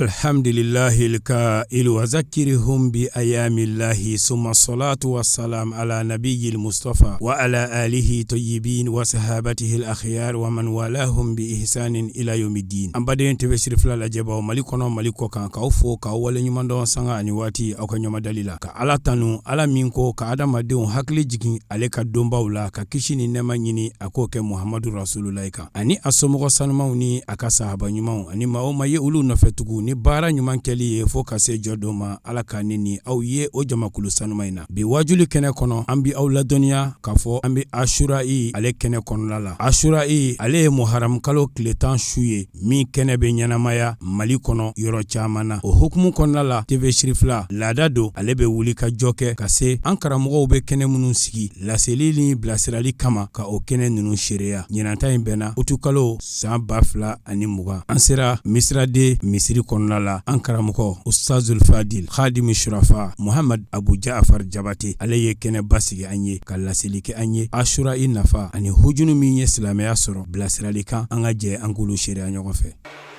Alhamdulillahi al-ka'ilu wa zakirhum bi ayamillahi summa salatu wassalam ala nabiyil mustafa wa ala alihi tayyibin wa sahabatihi al-akhyar wa man walahum bi ihsanin ila yawmiddin. An baden TV Sirifila lajɛbaw Mali kɔnɔ, Mali kɔ kan, k'aw fo k'aw waleɲuman dɔn sanga ani waati aw ka ɲɔmɔdali la, ka Ala tanu, Ala min ko ka adamadenw hakili jigin ale ka donbaw la, ka kisi ni nɛɛma ɲini a k'o kɛ Muhamadu Rasululayi kan ani a somɔgɔ sanumanw ni a ka sahaba ɲumanw ani maa o maa ye olu nɔfɛ tugu ni baara ɲuman kɛli ye fo ka se jɔ don ma. Ala ka ne ni aw ye o jamakulu sanuman in na. Bi wajuli kɛnɛ kɔnɔ, an bɛ aw ladɔnniya k'a fɔ an bɛ Asurayi ale kɛnɛ kɔnɔna la. Asurayi ale ye muharamu kalo tile 10 su ye min kɛnɛ bɛ ɲɛnamaya Mali kɔnɔ yɔrɔ caman na. O hukumu kɔnɔna la, TV Sirifila laada don, ale bɛ wuli ka jɔ kɛ ka se an karamɔgɔw bɛ kɛnɛ minnu sigi laseli ni bilasirali kama, ka o kɛnɛ ninnu seereya. Ɲinan ta in bɛnna utukalo san 2020. An sera Misiraden misiri kɔnɔna la, an karamɔgɔ Ustazul Fadil Khadimi Surafa Muhamad Abu Jaafar Jabate, ale ye kɛnɛ basigi an ye ka laseli kɛ an ye Asurayi nafa ani hujunu min ye silamɛya sɔrɔ bilasirali kan. An ka jɛ an k'olu seereya ɲɔgɔn fɛ.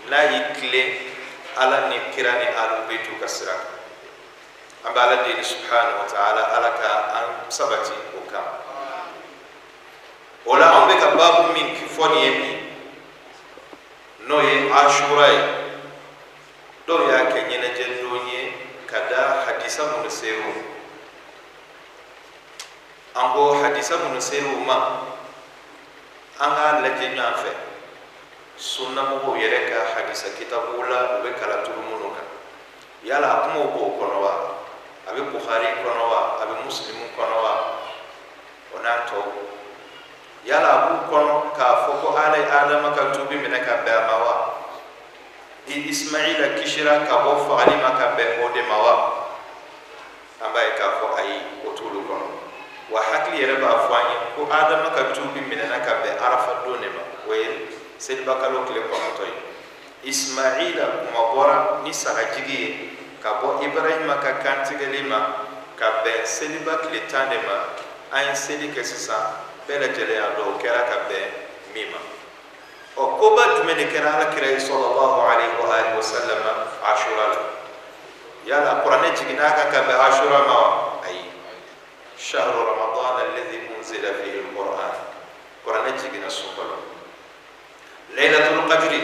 N'a y'i tilen Ala ni kira ni ahlul baytu ka sira kan, an bɛ Ala deli subhanahu wa ta'ala, Ala ka an sabati o kan. O la, anw bɛ ka baabu min fɔ nin ye bi, n'o ye Asura ye, dɔw y'a kɛ ɲɛnajɛ don ye ka da hadisa minnu ser'u, an ko hadisa minnu ser'u ma, an k'a lajɛ ɲɔgɔn fɛ sunnamɔgɔw yɛrɛ ka hadisa kitabu la, u bɛ kala turu minnu kan. Yala a kumaw b'o kɔnɔ wa? A bɛ Bukhari kɔnɔ wa? A bɛ Muslimu kɔnɔ wa? O n'a tɔw, yala a b'u kɔnɔ k'a fɔ ko Ala ye Adama ka tuubi minɛ ka bɛn a ma wa? Ismaila kisira ka bɔ fagali ma ka bɛn o de ma wa? An b'a ye k'a fɔ ayi, o t'olu kɔnɔ. Wa hakili yɛrɛ b'a fɔ an ye ko Adama ka tuubi minɛna ka bɛn Arafa don de ma, o ye selibakalo tile 9 ye. Ismaila kuma bɔra ni sagajigi ye ka bɔ Ibrahima ka kantigɛli ma ka bɛn seliba tile 10 de ma. An ye seli kɛ sisan, bɛɛ lajɛlen y'a dɔn o kɛra ka bɛn min ma. Ɔ, koba jumɛn de kɛra Ala kira ye sallallahu alaihi wa alihi wa sallam Ashura la? Yala kuranɛ jiginna a kan ka bɛn Ashura ma wa? Ayi. Shahru ramadan alladhi unzila fihi alquran, kuranɛ jiginna sunkalo. Laylatul qadri,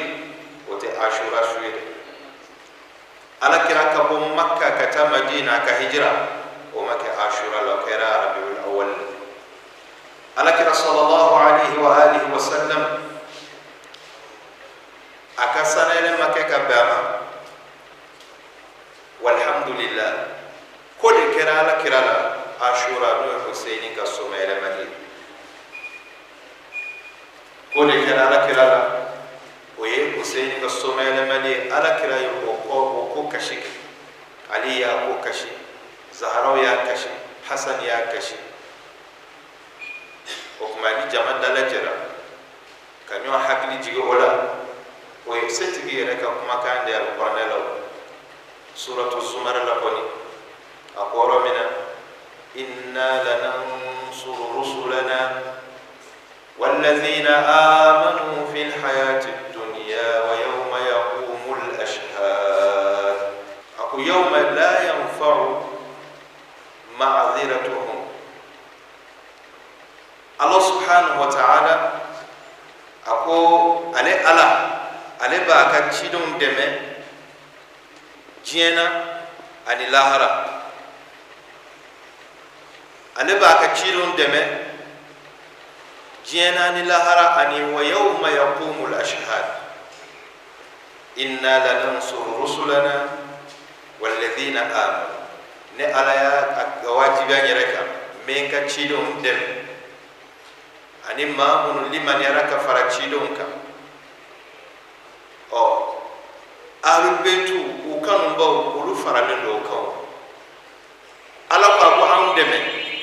o tɛ Ashura su ye dɛ. Ala kira ka bɔ Makka ka taa Madina, a ka hijira, o ma kɛ Ashura la, o kɛra Rabiul Awwal la. Ala kira sallallahu alaihi wa alihi wa sallam, a ka sanayɛlɛ ma kɛ ka bɛn a ma, walhamdulillah. Ko de kɛra Ala kira la Ashura, n'o ye Huseini ka somayɛlɛmali ye. Ko de kɛra Ala kira la, o ye Huseini ka somayɛlɛmali ye. Ala kira ye o kɔ o ko kasi kɛ, Ali y'a ko kasi, Zaharaw y'a kasi, Hasan y'a kasi. O tuma ni jama dalajɛra ka ɲɔgɔn hakili jigin o la, o ye setigi yɛrɛ ka kumakan de ye alikuranɛ la, suratu Zumar la kɔni, a ko yɔrɔ min na: inna lanansuru rusulana walladhina amanu fil hayati dunya wa yawma yaqumul ashhad. A ko yawma la yanfa'u ma'dhiratuhum. Allah subhanahu wa ta'ala a ko ale Ala, ale b'a ka cidenw dɛmɛ diɲɛ na ani lahara. Ale b'a ka cidenw dɛmɛ diɲɛ na ani lahara, ani wa yawma yaqumul ashhad. Inna lanansuru rusulana walladhina amanu. Ne Ala y'a wajibiya n yɛrɛ kan, n bɛ n ka cidenw dɛmɛ ani maa minnu limaniyara ka fara cidenw kan. Ɔ, ahlul beitu, u kanubaw, olu faralen don o kan. Ala ko a ko anw dɛmɛ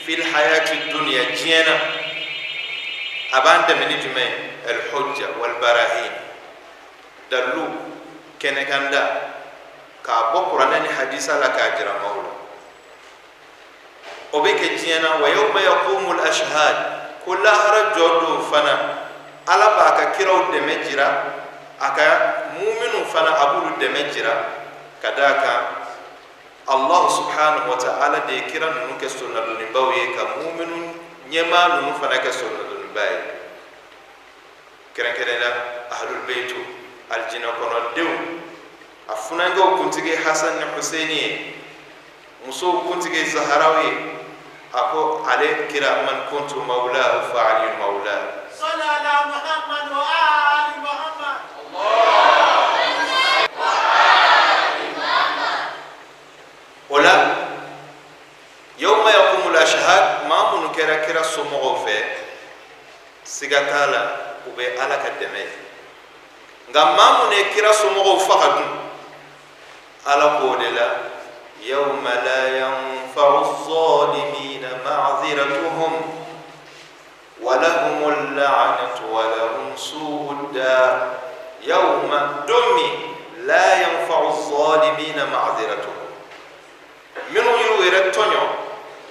fil hayati dunya, diɲɛ na. A b'an dɛmɛ ni jumɛn ye? Al hujja wal barahin, dalilu kɛnɛkanda k'a bɔ kuranɛ ni hadisa la k'a jira maaw la. O bɛ kɛ diɲɛ na. Wa yawma yaqumul ashhad, ko lahara jɔ don fana, Ala b'a ka kiraw dɛmɛ jira, a ka muminw fana, a b'olu dɛmɛ jira. Ka d'a kan Allah subhanahu wa ta'ala de ye kira ninnu kɛ sonnadonibaw ye, ka muminu ɲɛmaa ninnu fana kɛ sonnadoniba ye, kɛrɛnkɛrɛn la ahlul beitu, alijinɛ kɔnɔdenw, a funankɛw kuntigi Hasan ni Huseini ye, musow kuntigi Zaharaw ye. A ko ale kira: man kuntu mawlahu fa Ali mawla. صل على محمد وآل محمد. O la, yawma yaqumul ashhad, maa minnu kɛra kira somɔgɔw fɛ, siga t'a la, u bɛ Ala ka dɛmɛ ye. Nka maa minnu ye kira somɔgɔw faga dun, Ala k'o de la: yawma la yanfa'u zalimina ma'ziratuhum wa lahumul la'natu wa lahum su'ud dar. Yawma, don min, la yanfa'u zalimina ma'ziratuhum, minnu y'u yɛrɛ tɔɲɔ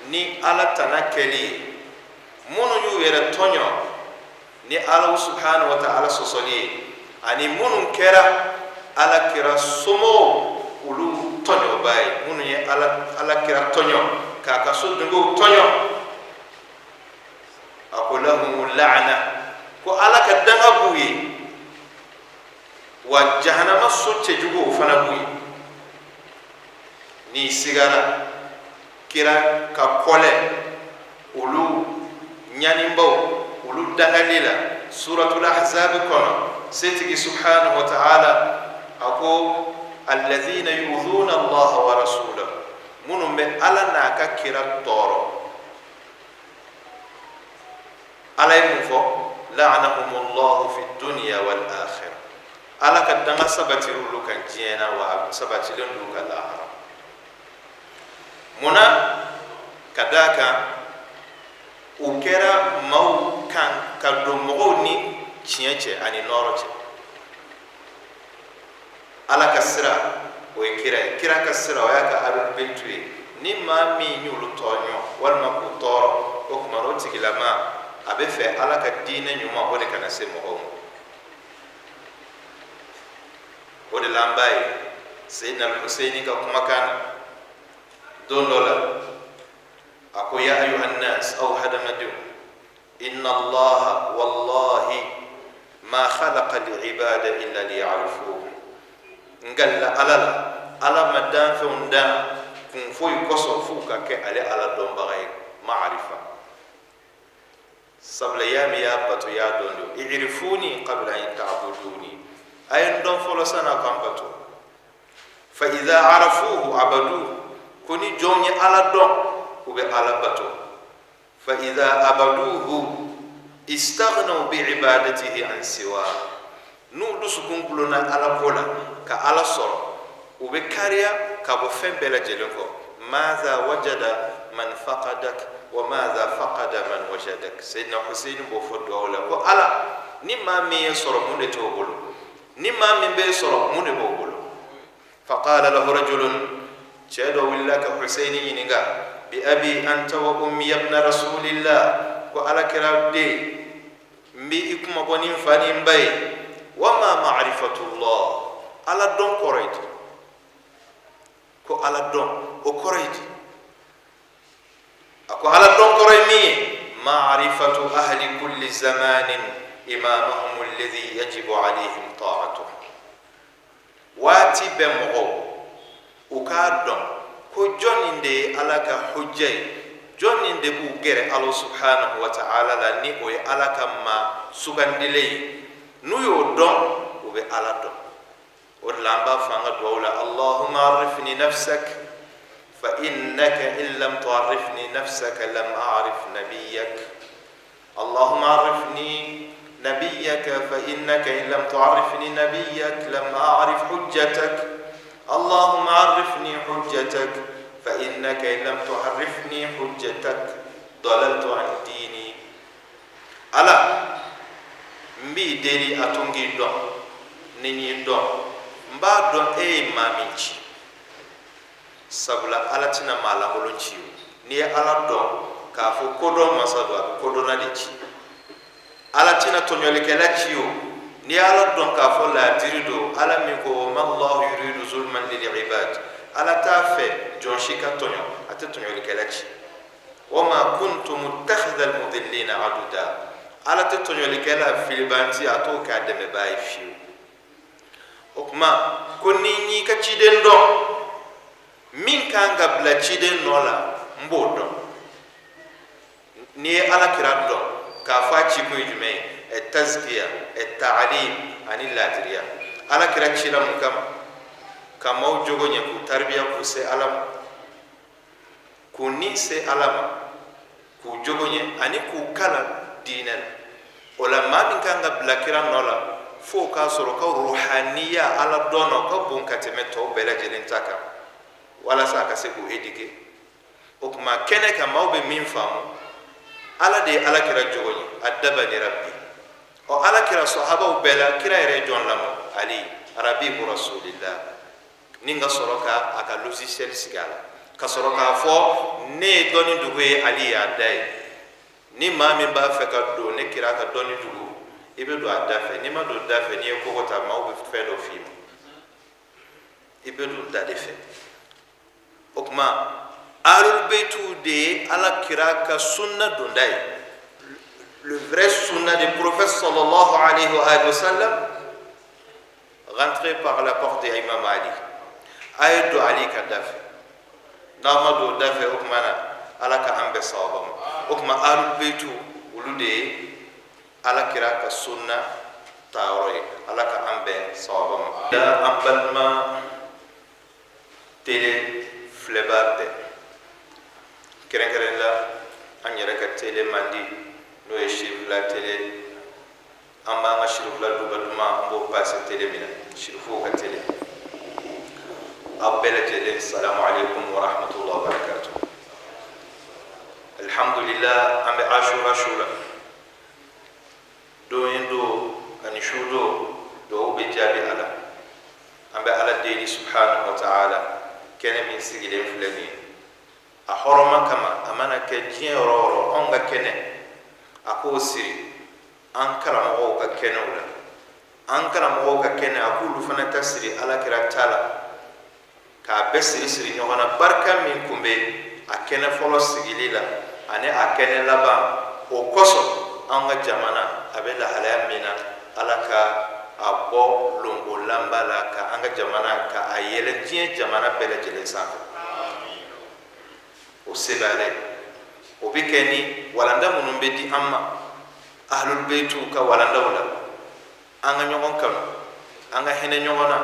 ni Ala tana kɛli ye, minnu y'u yɛrɛ tɔɲɔ ni Ala subhanahu wa ta'ala sɔsɔli ye, ani minnu kɛra Ala kira somɔgɔw olu tɔɲɔba ye, minnu ye Ala kira tɔɲɔ k'a ka so dungew tɔɲɔ, a ko lahumu la'ana, ko Ala ka danga b'u ye, wa jahanama so cɛjugu o fana b'u ye. N'i sigara kira ka kɔlɛ olu ɲanibaw olu dangali la, suratul ahzab kɔnɔ, setigi subhanahu wa ta'ala a ko: alladhina yu'dhuna Allah wa rasulahu, minnu bɛ Ala n'a ka kira tɔɔrɔ. Ala ye mun fɔ? La'anahumullahu fi dunya wal akhirah, Ala ka danga sabati olu kan diɲɛ na, wa a sabatilen don ka lahara. Munna? Ka d'a kan u kɛra maaw kan ka don mɔgɔw ni tiɲɛ cɛ ani nɔɔrɔ cɛ. Ala ka sira, o ye kira ye. Kira ka sira, o y'a ka ahlul beitu ye. Ni maa min y'olu tɔɲɔ walima k'u tɔɔrɔ, o tuma o tigilama a bɛ fɛ Ala ka diinɛ ɲuman o de kana se mɔgɔw ma. O de la an b'a ye Seyidina Huseini ka kumakan na don dɔ la, a ko: ya ayuha nnas, aw hadamadenw, inna Allaha wallahi ma khalaqa al-ibada illa liya'rifuhu. N kalila Ala la, Ala ma danfɛnw dan kun foyi kosɔn f'u ka kɛ ale Ala dɔnbaga ye, maarifa. Sabula y'a min y'a bato, y'a dɔn de. I'rifuni qabla an ta'buduni, a ye n dɔn fɔlɔ san'a k'an bato. Fa idha arafuhu abaduhu, ko ni jɔnw ye Ala dɔn, u bɛ Ala bato. Fa idha abaduhu istaghnaw bi ibadatihi an siwa, n'u dusukun gulonna Ala ko la ka Ala sɔrɔ, u bɛ kariya ka bɔ fɛn bɛɛ lajɛlen kɔ. Madha wajada man faqadak wa madha faqada man wajadak. Seydina Huseini b'o fɔ duwawu la ko Ala, ni maa min ye sɔrɔ, mun de t'o bolo? Ni maa min bɛ sɔrɔ, mun de b'o bolo? Faqala lahu rajulun, cɛ dɔ wulila ka Huseini ɲininka: bi abi anta wa ummi yabna rasulillah, ko Ala kira den, n bɛ i kuma bɔ ni n fa ni n ba ye, wa ma ma'rifatullah, Ala dɔn kɔrɔ ye di? Ko Ala dɔn o kɔrɔ ye di? A ko Ala dɔn kɔrɔ ye min ye: ma'rifatu ahli kulli zamanin imamahum alladhi yajibu alayhim ta'atuhu. Waati bɛɛ mɔgɔw u k'a dɔn ko jɔnni de ye Ala ka hujja ye, jɔnni de b'u gɛrɛ Ala subhanahu wa ta'ala la, ni o ye Ala ka maa sugandilen ye. N'u y'o dɔn, u bɛ Ala dɔn. O de la an b'a fɔ an ka duwawu la: allahumma arifni nafsak fa innaka in lam tu'arrifni nafsaka lam a'rif nabiyyak, allahumma arifni nabiyyaka fa innaka in lam tu'arrifni nabiyyak lam a'rif hujjatak, allahumma arifni hujjatak fa innaka in lam tu'arrifni hujjatak dalaltu an dini. Ala, n b'i deli a to n k'i dɔn. Ni n y'i dɔn, n b'a dɔn e ye maa min ci. Sabula Ala tɛna maa lankolon ci. O n'i ye Ala dɔn k'a fɔ kodɔn masa don, a bɛ kodɔnna de ci. Ala tɛna tɔɲɔlikɛla ci. O N'i ye Ala dɔn k'a fɔ laadiri don, Ala min ko wa mallahu yuridu zulman lil ibad, Ala t'a fɛ jɔn si ka tɔɲɔ, a tɛ tɔɲɔlikɛla ci. Wa ma kuntu muttakhidha al-mudillina aduda, Ala tɛ tɔɲɔlikɛla filibanti, a t'o k'a dɛmɛbaa ye fiyewu. O tuma ko ni n y'i ka ciden dɔn, min kan ka bila ciden nɔ la, n b'o dɔn. N'i ye Ala kira dɔn k'a fɔ a cikun ye jumɛn ye, tazkiya, taalim ani laadiriya. Ala kira cira mun kama? Ka maaw jogo ɲɛ, k'u taribiya, k'u se Ala ma, k'u ni se Ala ma, k'u jogo ɲɛ ani k'u kalan diinɛ la. O la, maa min kan ka bila kira nɔ la, f'o k'a sɔrɔ ka ruhaniya, Ala dɔn na, o ka bon ka tɛmɛ tɔw bɛɛ lajɛlen ta kan, walasa a ka se k'u éduquer. O tuma kɛnɛ kan, maaw bɛ min faamu, Ala de ye Ala kira jogo ɲɛ, addabani rabbi. Ɔ, Ala kira sahabaw bɛɛ la, kira yɛrɛ ye jɔn lamɔ? Ali, rabibu rasulillah. Ni ka sɔrɔ ka a ka logiciel sigi a la, ka sɔrɔ k'a fɔ ne ye dɔnni dugu ye, Ali y'a da ye. Ni maa min b'a fɛ ka don ne kira ka dɔnni dugu, i bɛ don a da fɛ. N'i ma don da fɛ, n'i ye kogo ta, maaw bɛ fɛn dɔ f'i ma. I bɛ don da de fɛ. O tuma ahlul baytu de ye Ala kira ka sunna donda ye, le vrai sunna du prophète sallallahu alayhi wa sallam, rentrez par la porte de Imam Ali. A ye don Ali ka da fɛ. N'a ma don da fɛ, o tuma na Ala ka an bɛɛ sababa ma. O tuma ahlul baytu, olu de ye Ala kira ka sunna taayɔrɔ ye. Ala ka an bɛn sababa ma. An balima tele filɛbaa bɛɛ, kɛrɛnkɛrɛn la an yɛrɛ ka tele mandi, n'o ye Sirifila tele, an b'an ka Sirifila duba duman, an b'o pase tele min na, Sirifuw ka tele, aw bɛɛ lajɛlen, salamu aleykum wa rahmatullahi wa barakatuh. Alhamdulillah, an bɛ Ashura su la. Don ye don ani su don, dɔw bɛ jaabi a la. An bɛ Ala deli subhanahu wa ta'ala, kɛnɛ min sigilen filɛ nin ye, a hɔrɔma kama, a mana kɛ diɲɛ yɔrɔ o yɔrɔ, anw ka kɛnɛ, a k'o siri an karamɔgɔw ka kɛnɛw la, an karamɔgɔw ka kɛnɛ, a k'olu fana ta siri Ala kira ta la, k'a bɛɛ siri siri ɲɔgɔn na. Barika min kun bɛ a kɛnɛ fɔlɔ sigili la ani a kɛnɛ laban, o kosɔn an ka jamana a bɛ lahalaya min na, Ala ka a bɔ lonbolanba la, ka an ka jamana ka a yɛlɛ diɲɛ jamana bɛɛ lajɛlen sanfɛ. O se b'ale. O bɛ kɛ ni walanda minnu bɛ di an ma ahlul baytu ka walandaw la, an ka ɲɔgɔn kanu, an ka hinɛ ɲɔgɔn na,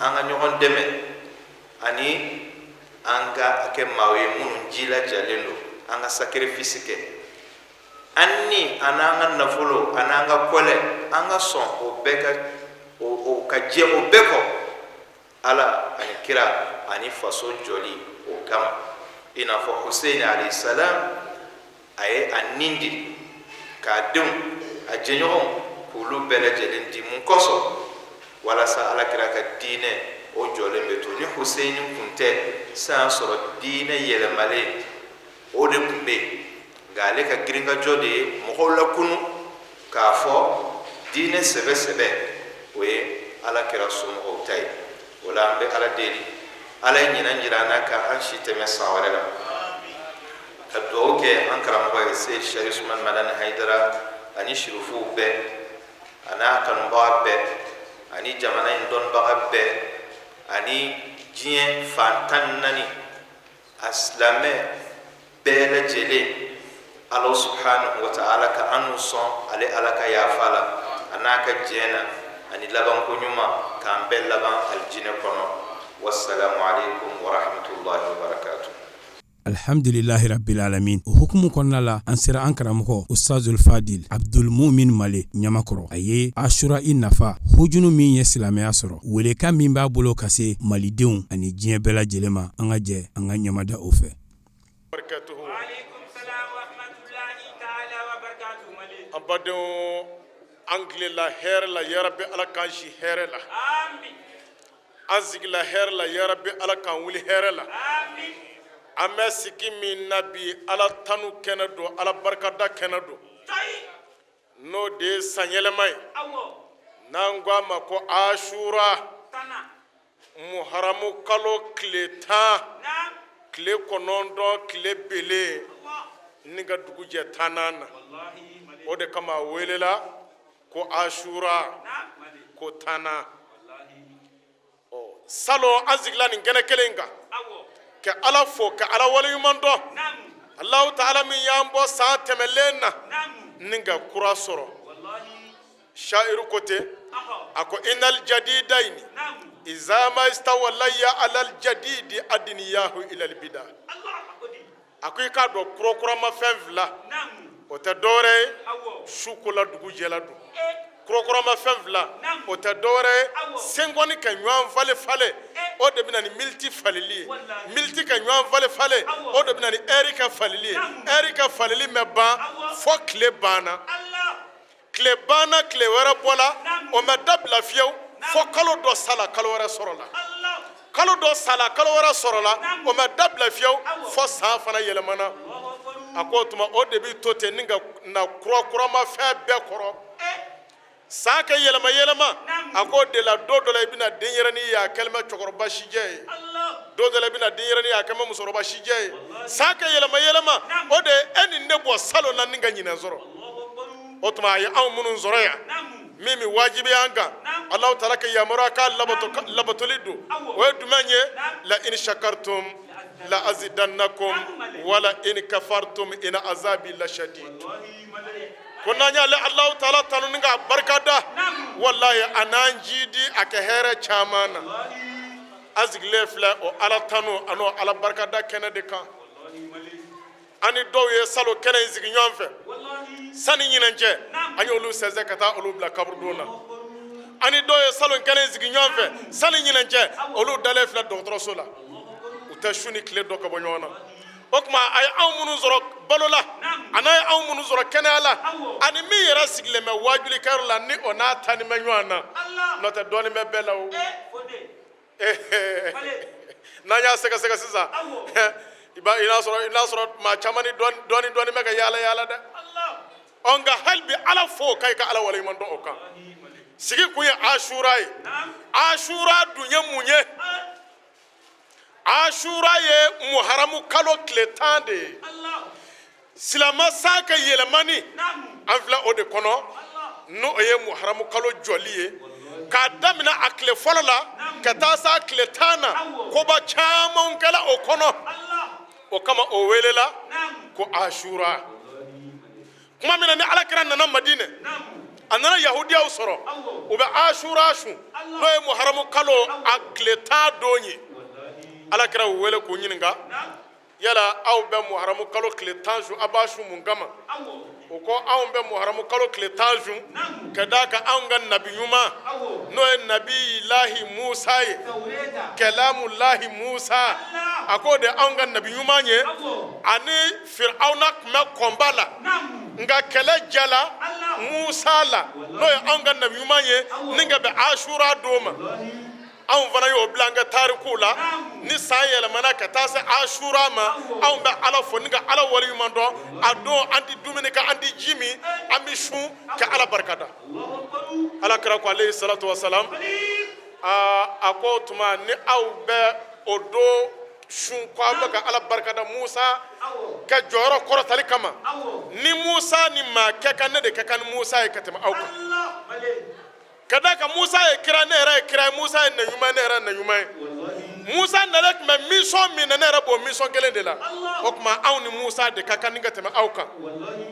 an ka ɲɔgɔn dɛmɛ, ani an ka kɛ maaw ye minnu jilajalen don, an ka sacrifice kɛ, an ni an n'an ka nafolo, an n'an ka kɔlɛ, an ka sɔn o bɛɛ ka o ka jɛ o bɛɛ kɔ Ala ani kira ani faso jɔli o kama, i n'a fɔ Hussein alayhi salam, a ye a nin di, k'a denw, a jɛɲɔgɔnw, k'olu bɛɛ lajɛlen di. Mun kosɔn? Walasa Ala kira ka diinɛ o jɔlen bɛ to. Ni Hussein kun tɛ, san sɔrɔ diinɛ yɛlɛmalen o de tun bɛ yen, nka ale ka girinkajɔ de ye mɔgɔw lakunu k'a fɔ diinɛ sɛbɛ sɛbɛ, o ye Ala kira somɔgɔw ta ye. O la, an bɛ Ala deli, Ala ye ɲinan jira an na, ka an si tɛmɛ san wɛrɛ la, ka dugawu kɛ an karamɔgɔ ye, Seyidi Sɛki Usumani Madani Hayidara, ani sirufuw bɛɛ, a n'a kanubaga bɛɛ, ani jamana in dɔnnibaga bɛɛ, ani diɲɛ fan 14 a silamɛ bɛɛ lajɛlen. Ala subhanahu wa ta'ala ka an n'u sɔn ale Ala ka yafa la, a n'a ka jɛn na, ani labanko ɲuman, k'an bɛɛ laban alijinɛ kɔnɔ. Wassalamu alaikum wa rahmatullahi wa barakatuh. Alhamdulilahi rabbil alamin. O hukumu kɔnɔna la, an sera an karamɔgɔ Ustazul Fadil Abdulmumin Male Ɲamakɔrɔ. A ye Ashura i nafa hujunu min ye silamɛya sɔrɔ, welekan min b'a bolo ka se malidenw ani diɲɛ bɛɛ lajɛlen ma, an ka jɛ an ka ɲamada o fɛ. An badenw, an tilela hɛrɛ la, yarabi Ala k'an si hɛrɛ la. An sigila hɛrɛ la, yarabi Ala k'an wuli hɛrɛ la. An bɛ sigi min na bi, Ala tanu kɛnɛ don, Ala barikada kɛnɛ don, n'o de ye sanyɛlɛma ye. N'an ko a ma ko Asura, Muharamu kalo tile 10, tile 9, tile bele ni ka dugu jɛ 10nan na, o de kama a welela ko Asura, ko 10nan. Salon an sigila nin kɛnɛ kelen kan ka Ala fo, ka Ala waleɲuman dɔn, Alahu taala min y'an bɔ san tɛmɛlen na ni ka kura sɔrɔ. Shairu ko ten, a ko inal jadidaini izama istawalaya alal jadidi adiniyahu ilal bida. A ko i k'a dɔn kurakuramafɛn fila, o tɛ dɔwɛrɛ ye su kola dugu jɛla don. Kurakuramafɛn fila, o tɛ dɔwɛrɛ ye senkɔni ka ɲɔgɔn falen falen, o de bɛ na ni miniti faleli ye. Miniti ka ɲɔgɔn falen falen, o de bɛ na ni ɛri ka faleli ye. Ɛri ka faleli mɛ ban fɔ tile banna. Tile banna, tile wɛrɛ bɔla, o ma dabila fiyewu fo kalo dɔ sala, kalo wɛrɛ sɔrɔla. Kalo dɔ sala, kalo wɛrɛ sɔrɔla, o ma dabila fiyewu fo san fana yɛlɛmana. A ko o tuma o de bɛ to ten ni ka na kurakuramafɛn bɛɛ kɔrɔ, san ka yɛlɛma yɛlɛma. A ko o de la don dɔ la i bɛna denyɛrɛnin ye a kɛlen bɛ cɛkɔrɔba sijɛ ye, don dɔ la i bɛna denyɛrɛnin ye a kɛlen bɛ musokɔrɔba sijɛ ye. San ka yɛlɛma yɛlɛma, o de ye e ni ne bɔ salon na ni ka ɲinɛ sɔrɔ. O tuma a ye anw minnu sɔrɔ yan, min bɛ wajibiya an kan, Alahu taala ka yamaruya k'a labatoli don, o ye jumɛn ye? La in shakartum la azidannakum wala in kafartum in azabi la shadid. Ko n'an y'ale Alahu taala tanu ni k'a barika da, walayi a n'an jidi a kɛ hɛrɛ caman na. An sigilen filɛ o Ala tanu an'o Ala barika da kɛnɛ de kan. An ni dɔw ye salon kɛnɛ in sigi ɲɔgɔn fɛ sani ɲinɛn cɛ, an y'olu sɛnsɛn ka taa olu bila kaburudon na. An ni dɔw ye salon kɛnɛ in sigi ɲɔgɔn fɛ sani ɲinɛn cɛ, olu dalen filɛ dɔgɔtɔrɔso la, u tɛ su ni tile dɔn ka bɔ ɲɔgɔn na. O tuma a ye anw minnu sɔrɔ balo la, a n'a ye anw minnu sɔrɔ kɛnɛya la, ani min yɛrɛ sigilen bɛ waajulikɛyɔrɔ la, ni o n'a ta ni bɛ ɲɔgɔn na, n'o tɛ dɔɔnin bɛ bɛɛ la o. N'an y'a sɛgɛsɛgɛ sisan, i b'a i n'a sɔrɔ i n'a sɔrɔ maa caman ni dɔɔni dɔɔni bɛ ka yaala yaala dɛ. Ɔ, nka hali bi Ala fo k'a ka Ala waleɲuman dɔn o kan. Sigi kun ye Asura ye. Asura dun ye mun ye? Asura ye Muharamu kalo tile 10 de ye. Silama san ka yɛlɛmani, an filɛ o de kɔnɔ, n'o ye Muharamu kalo jɔli ye, k'a daminɛ a tile fɔlɔ la ka taa se a tile 10 na. Koba caman kɛla o kɔnɔ, o kama o welela ko Asura. Tuma min na ni Alakira nana Madinɛ, a nana yahudiyaw sɔrɔ u bɛ Asura sun, n'o ye Muharamu kalo a tile 10 don ye. Alakira y'u wele k'u ɲininka: yala aw bɛ Muharamu kalo tile 10 sun, aw b'a sun mun kama? O ko anw bɛ Muharamu kalo tile 10 sun ka d'a kan anw ka nabi ɲuman, n'o ye nabi lahi Musa ye, kɛlamulahi Musa, a k'o de anw ka nabi ɲuman ye. Ani Firawuna tun bɛ kɔnba la, nka kɛlɛ jala Musa la, n'o ye anw ka nabi ɲuman ye, ni ka bɛn Asura don ma. Anw fana y'o bila an ka tarikuw la. Ni san yɛlɛmana ka taa se Asura ma, anw bɛ Ala fo ni ka Ala waleɲuman dɔn. A don an tɛ dumuni kɛ, an tɛ ji min, an bɛ sun ka Ala barika da. Ala kira ko alayhi salatu wasalam, a ko o tuma ni aw bɛ o don sun ko aw bɛ ka Ala barika da Musa ka jɔyɔrɔ kɔrɔtali kama, ni Musa ni maa kɛ kan, ne de ka kan ni Musa ye ka tɛmɛ aw kan, ka d'a kan Musa ye kira, ne yɛrɛ ye kira ye. Musa ye naɲuman ye, ne yɛrɛ ye naɲuman ye. Musa nalen tun bɛ mission min na, ne yɛrɛ b'o mission kelen de la. O tuma anw ni Musa de ka kan ni ka tɛmɛ aw kan.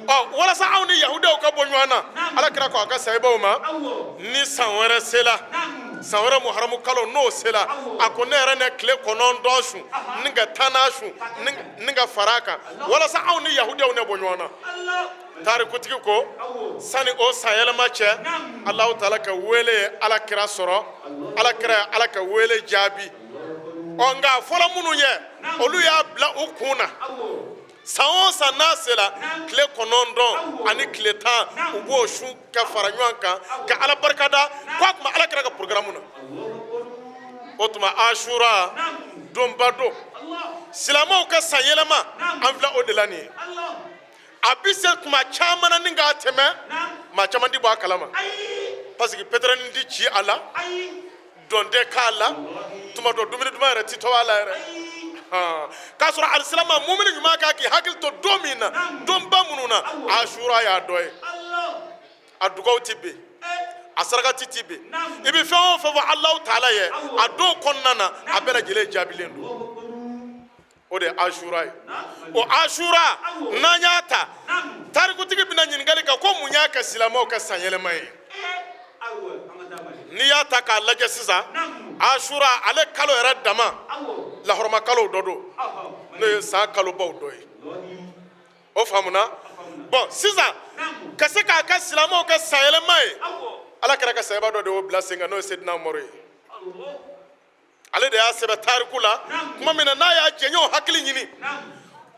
Ɔ, walasa anw ni yahudiyaw ka bɔ ɲɔgɔn na, Ala kira ko a ka sahibaw ma, ni san wɛrɛ sela, san wɛrɛ Muharamu kalo n'o sela, a ko ne yɛrɛ ne tile 9 sun ni ka 10nan sun ni ka fara a kan, walasa anw ni yahudiyaw ne bɔ ɲɔgɔn na. Tarikutigi ko sani o san yɛlɛma cɛ, Alahu taala ka wele ye Ala kira sɔrɔ, Ala kira ye Ala ka wele jaabi. Ɔ, nka fɔlɔ minnu ye, olu y'a bila u kun na, san o san n'a sera tile 9 ani tile 10, u b'o sun ka fara ɲɔgɔn kan ka Ala barika da k'a tun bɛ Ala kira ka programme na. O tuma Asura donba don, silamɛw ka san yɛlɛma, an filɛ o de la nin ye. A bɛ se tuma caman na ni k'a tɛmɛ, maa caman tɛ bɔ a kalama. Parce que pɛtɛrɛnin ti ci a la, dɔn tɛ k'a la, tuma dɔ dumuni duman yɛrɛ ti tɔ a la yɛrɛ. K'a sɔrɔ alisilama mumini ɲuman kan k'i hakili to don min na, donba minnu na, Asura y'a dɔ ye. A dugaw ti ben, a sarakati ti ben. I bɛ fɛn o fɛn fɔ Alahu taala ye a don kɔnɔna na, a bɛɛ lajɛlen jaabilen don. O de ye Asura ye. O Asura, n'an y'a ta, tarikutigi bɛna ɲininkali kɛ ko mun y'a kɛ silamɛw ka sanyɛlɛma ye. N'i y'a ta k'a lajɛ sisan, Asura ale kalo yɛrɛ dama, lahɔrɔma kalow dɔ don, n'o ye san kalobaw dɔ ye. O faamuna? Bɔn, sisan ka se k'a kɛ silamɛw ka sanyɛlɛma ye, Ala kira ka sahaba dɔ de y'o bila sen kan, n'o ye Sedina Umaru ye. Ale de y'a sɛbɛn tariku la tuma min na, n'a y'a jɛɲɔgɔn hakili ɲini,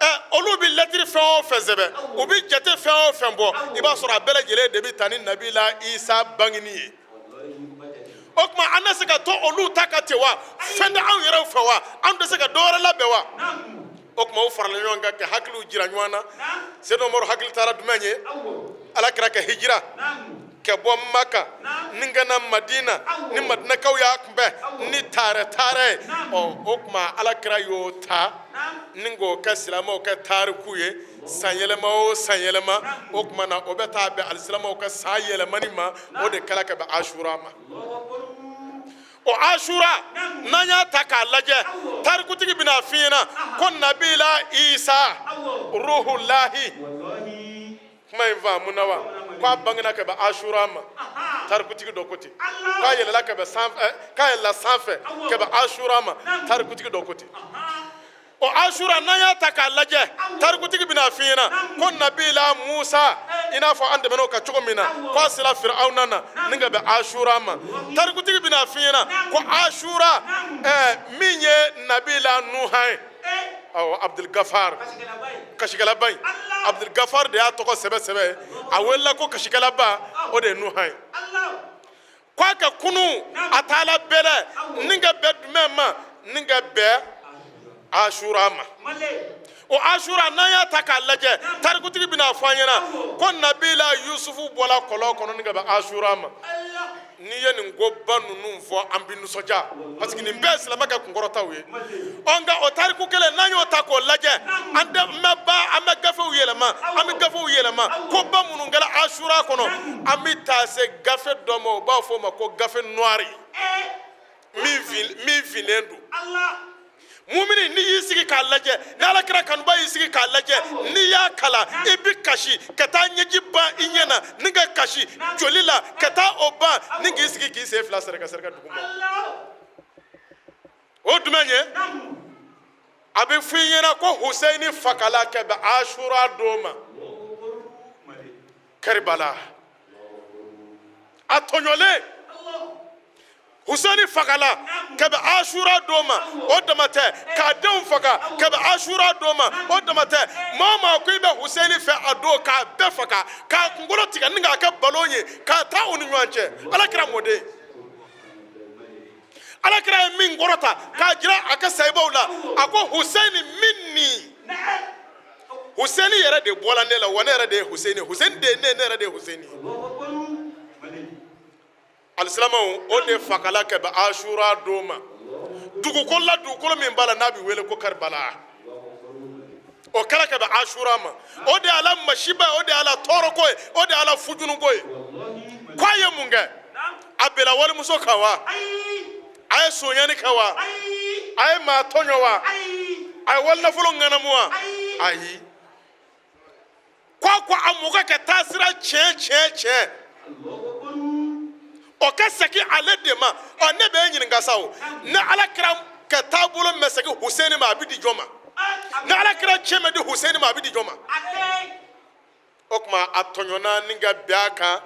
ɛ olu bɛ lɛtiri fɛn o fɛn sɛbɛn, u bɛ jate fɛn o fɛn bɔ, i b'a sɔrɔ a bɛɛ lajɛlen de bɛ taa ni Nabila Isa bangeni ye. O tuma an na se ka to olu ta kan ten wa? Fɛn tɛ anw yɛrɛw fɛ wa? An tɛ se ka dɔ wɛrɛ labɛn wa? O tuma u farala ɲɔgɔn kan ka hakiliw jira ɲɔgɔn na. Seydina Umaru hakili taara jumɛn ye? Ala kira ka hijira ka bɔ Maka ni ka na Madina, ni Madinakaw y'a kunbɛn ni taarɛ taarɛ ye. Ɔ, o tuma Ala kira y'o ta ni k'o kɛ silamɛw ka tariku ye, san yɛlɛma o san yɛlɛma. O tuma na o bɛ taa bɛn alisilamɛw ka san yɛlɛmani ma. O de kɛra ka bɛn Asura ma. O Asura, n'an y'a ta k'a lajɛ, tarikutigi bɛna f'i ɲɛna ko Nabila Isa ruhulahi, kuma in faamuna wa? Ko a bangena ka bɛn Asura ma. Tarikutigi dɔ ko ten. K'a yɛlɛla ka bɛn sanfɛ, k'a yɛlɛla sanfɛ ka bɛn Asura ma. Tarikutigi dɔ ko ten. O Asura, n'an y'a ta k'a lajɛ, tarikutigi bɛna f'i ɲɛna ko Nabila Musa, i n'a fɔ an tɛmɛn'o kan cogo min na, k'a sera Firawuna na ni ka bɛn Asura ma. Tarikutigi bɛna f'i ɲɛna ko Asura, min ye Nabila Nuhan ye, awɔ, Abdul Gafar, kasikɛlaba in, Abdul Gafar de y'a tɔgɔ sɛbɛ sɛbɛ ye, a welela ko kasikɛlaba, o de ye Nuhan ye. K'a ka kunu, a taala bɛlɛ ni ka bɛn jumɛn ma? Ni ka bɛn Asura ma. O Asura, n'an y'a ta k'a lajɛ, tarikutigi bɛna fɔ an ɲɛna ko Nabila Yusufu bɔla kɔlɔn kɔnɔ ni ka bɛn Asura ma. N'i ye nin koba ninnu fɔ, an bɛ nisɔndiya, parce que nin bɛɛ ye silamɛ ka kunkɔrɔtaw ye. Ɔ, nka o tariku kelen, n'an y'o ta k'o lajɛ, an tɛ n bɛ ba, an bɛ gafew yɛlɛma, an bɛ gafew yɛlɛma, koba minnu kɛra Asura kɔnɔ, an bɛ taa se gafe dɔ ma, u b'a fɔ o ma ko gafe noir, min finnen don. Mumini, n'i y'i sigi k'a lajɛ, ni Ala kira kanuba y'i sigi k'a lajɛ, n'i y'a kalan, i bɛ kasi ka taa ɲɛji ban i ɲɛ na, ni ka kasi joli la ka taa o ban, ni k'i sigi k'i sen fila sɛrɛkɛ sɛrɛkɛ dugu ma. O jumɛn ye? A bɛ fɔ i ɲɛna ko Huseyini fagala ka bɛn Asura don ma Karibala. A tɔɲɔlen, Huseyini fagala ka bɛn Asura don ma. O dama tɛ, k'a denw faga ka bɛn Asura don ma. O dama tɛ, maa o maa ko i bɛ Huseyini fɛ a don, k'a bɛɛ faga, k'a kunkolo tigɛ ni k'a kɛ balon ye k'a taa u ni ɲɔgɔn cɛ. Ala kira mɔden, Ala kira ye min kɔrɔta k'a jira a ka sahibaw la, a ko Huseyini minni, Huseyini yɛrɛ de bɔla ne la wa, ne yɛrɛ de ye Huseyini, Huseyini de ye ne, ne yɛrɛ de ye Huseyini ye. Alisilamɛw, o de fagala ka bɛn Asura don ma dugukolo la, dugukolo min b'a la n'a bɛ wele ko Karibala. O kɛra ka bɛn Asura ma. O de y'a la masiba ye, o de y'a la tɔɔrɔko ye, o de y'a la fujunuko ye. Ko a ye mun kɛ? A bɛnna walimuso kan wa? A ye sonyani kɛ wa? A ye maa tɔɲɔ wa? A ye walinafolo ŋanamu wa? Ayi. Ko a mɔgɔ ka taa sira tiɲɛ tiɲɛ tiɲɛ, o ka segin ale de ma. Ɔ, ne bɛ e ɲininka sa, o ni Ala kira ka taabolo mɛ segin Huseyini ma, a bɛ di jɔn ma? Ni Ala kira tiɲɛ mɛ di Huseyini ma, a bɛ di jɔn ma? O tuma a tɔɲɔna ni ka bɛn a kan,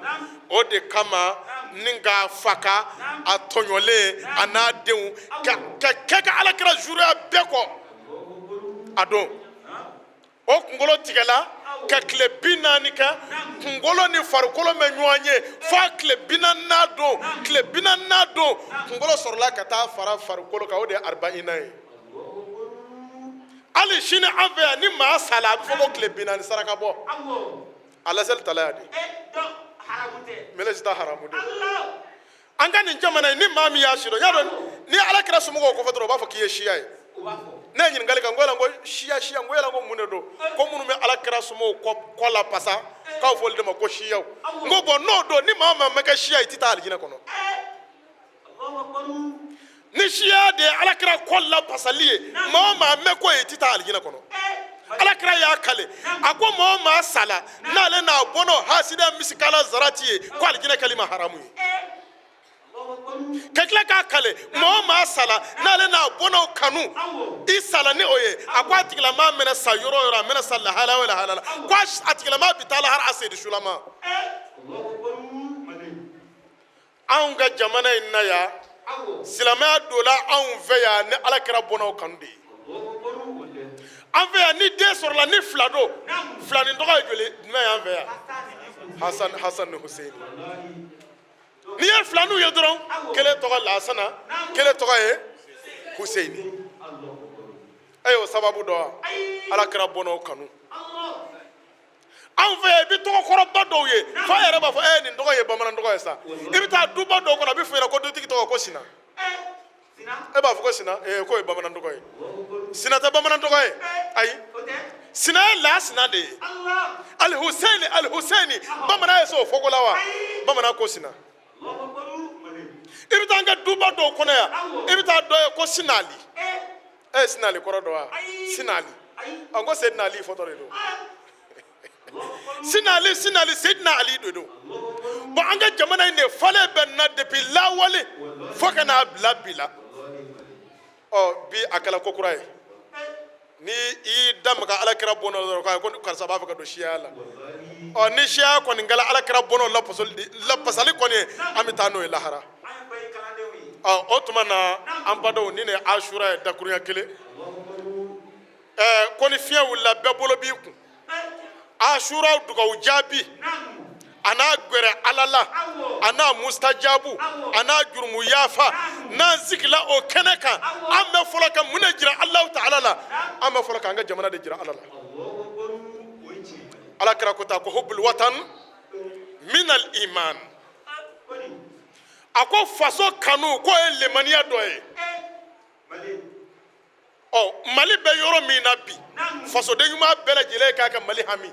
o de kama ni k'a faga, a tɔɲɔlen, a n'a denw, ka kɛ ka Ala kira zuruya bɛɛ kɔ a don. O kunkolo tigɛla ka tile 40 kɛ, kunkolo ni farikolo mɛ ɲɔgɔn ye fo tile 40nan don. Tile 40nan don, kunkolo sɔrɔla ka taa fara farikolo kan. O de ye arbaina ye. Hali sini an fɛ yan, ni maa sala, a bɛ fɔ ko tile 40 saraka bɔ. A laseli tala yan de. Mele si ta haramu de. An ka nin jamana in, ni maa min y'a sidɔn, y'a dɔn ni Ala kira somɔgɔw kɔfɛ dɔrɔn, u b'a fɔ k'i ye siya ye. Ne ye ɲininkali kɛ, n ko yala, n ko siya siya, n ko yala, n ko mun de don ko minnu bɛ Ala kira somɔgɔw kɔ la pasa, k'aw fɔ olu de ma ko siyaw? N ko bɔn, n'o don, ni maa o maa ma kɛ siya ye, i tɛ taa alijinɛ kɔnɔ. Ni siya de ye Ala kira kɔ la pasali ye, maa o maa mɛn ko ye, i tɛ taa alijinɛ kɔnɔ. Ala kira y'a kale, a ko maa o maa sala n'ale n'a bɔnna hasidiya misikala zarati ye, ko alijinɛ kɛli ma haramu ye. Ka tila k'a kale, maa o maa sala n'ale n'a bɔnnaw kanu, i sala ni o ye, a ko a tigilamaa mɛnɛ sa yɔrɔ o yɔrɔ, a mɛnɛ sa lahala o lahala la, ko a tigilamaa bi taa lahara a seyidu sulama. Anw ka jamana in na yan, silamɛya donna anw fɛ yan ni Ala kira bɔnnaw kanu de ye. An fɛ yan, ni den sɔrɔla ni fila don, filani tɔgɔ ye joli jumɛn y'an fɛ yan? Hasan, Hasan ni Huseini. N'i ye filaniw ye dɔrɔn, kelen tɔgɔ Lasana, kelen tɔgɔ ye Huseini. E y'o sababu dɔn wa? Ala kira bɔnnaw kanu. Anw fɛ yan, i bɛ tɔgɔkɔrɔba dɔw ye f'a yɛrɛ b'a fɔ ɛ nin tɔgɔ ye bamanan tɔgɔ ye sa. I bɛ taa duba dɔw kɔnɔ, a bɛ f'i ɲɛna ko dutigi tɔgɔ ko Sina. E b'a fɔ ko Sina, ee k'o ye bamanan tɔgɔ ye. Sina tɛ bamanan tɔgɔ ye, ayi. Sina ye Lasina de ye. Alihuseyini, Alihuseyini, bamanan ye se o fɔko la wa? Bamanan ko Sina. I bɛ taa an ka duba dɔw kɔnɔ yan, i bɛ taa dɔ ye ko Sinali. E ye Sinali kɔrɔ dɔn wa? Sinali, an ko Seyidina Ali fɔtɔ de don. Sinali, Sinali, Seyidina Ali de don. Bɔn, an ka jamana in de falen bɛ nin na depuis lawale fo ka n'a bila bi la. Ɔ bi, a kɛla ko kura ye, ni i y'i da maga Ala kira bɔnna dɔrɔn, k'a ye ko karisa b'a fɛ ka don siya la. Ɔ ni siya kɔni kɛla Ala kira bɔnna lapasali kɔni ye, an bɛ taa n'o ye lahara. Ɔ o tuma na, an badenw, ni ne ye Asura ye dakurunya kelen, ko ni fiɲɛ wulila, bɛɛ bolo b'i kun. Asura dugawu jaabi, a n'a gwɛrɛ Ala la, a n'a mustajabu, a n'a jurumu yafa. N'an sigila o kɛnɛ kan, an bɛ fɔlɔ ka mun de jira Alahu taala la? An bɛ fɔlɔ k'an ka jamana de jira Ala la. Ala kira ko ta ko hubbul watan minal iman. A ko faso kanu, k'o ye lemaniya dɔ ye. Ɔ Mali bɛ yɔrɔ min na bi, fasoden ɲuman bɛɛ lajɛlen k'a ka Mali hami.